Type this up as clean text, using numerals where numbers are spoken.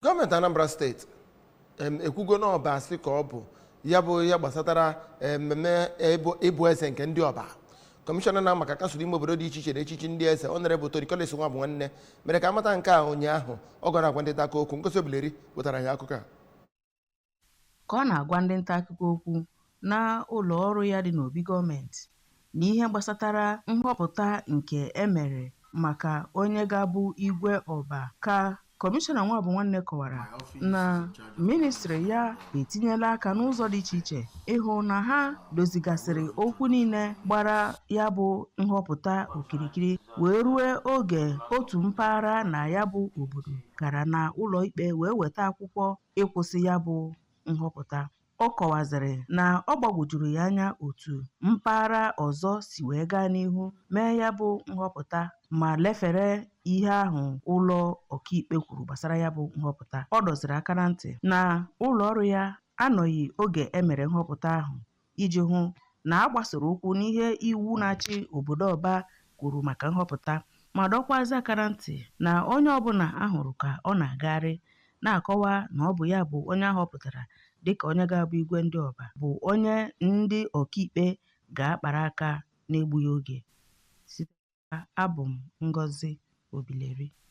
Gọọmenti Anambra Steeti ekwugo na ọba asị ka ọ bụ ya bụ ihe gbasatara mmemme ịbụ eze nke ndị Ọba. Kọmishọna na maka kansụl ime obodo dị iche iche na echichi ndị eze, Honorable Tony Collins Nwabụnwanne, mere ka amata nke a ụnyaahụ. Ọ gwara agwa ndị nta akụkọ okwu. Ngozi Obileri wetara ya akụkọ a. Ka ọ na-agwa ndị nta akụkọ okwu na ụlọ ọrụ ya dị n'obi gọọmenti n'ihe gbasatara nhọpụta nke emere maka onye ga-abụ Igwe Ọba, ka Kọmishọna Nwabụnwanne kọwara na ministri ya etinyela aka n'ụzọ dị iche iche ịhụ na ha dozigasịrị okwu niile gbara ya bụ nhọpụta okirikiri, wee rue oge otu mpaghara na ya bụ obodo gara na ụlọ ikpe wee weta akwụkwọ ịkwụsị ya bụ nhọpụta. Ọ kọwaziri na ọ gbagwojuru ya anya otu mpaghara ọzọ si wee gaa n'ihu mee ya bụ nhọpụta ma lefere ihe ahụ ụlọ ọkaikpe kwuru gbasara ya bụ nhọpụta. Ọ dọziri aka na ntị na ụlọ ọrụ ya anọghị oge emere nhọpụta ahụ iji hụ na a gbasoro ụkwụ n'ihe iwu na-achị obodo Ọba kwuru maka nhọpụta, ma dọkwazị aka na ntị na onye ọbụla ahụrụ ka ọ na-agagharị na-akọwa na ọ bụ ya bụ onye ahọpụtara dịka onye ga-abụ Igwe ndị Ọba bụ onye ndị ọkaikpe ga-akpara aka n'egbughị oge. Site abụ m Ngozi Obileri.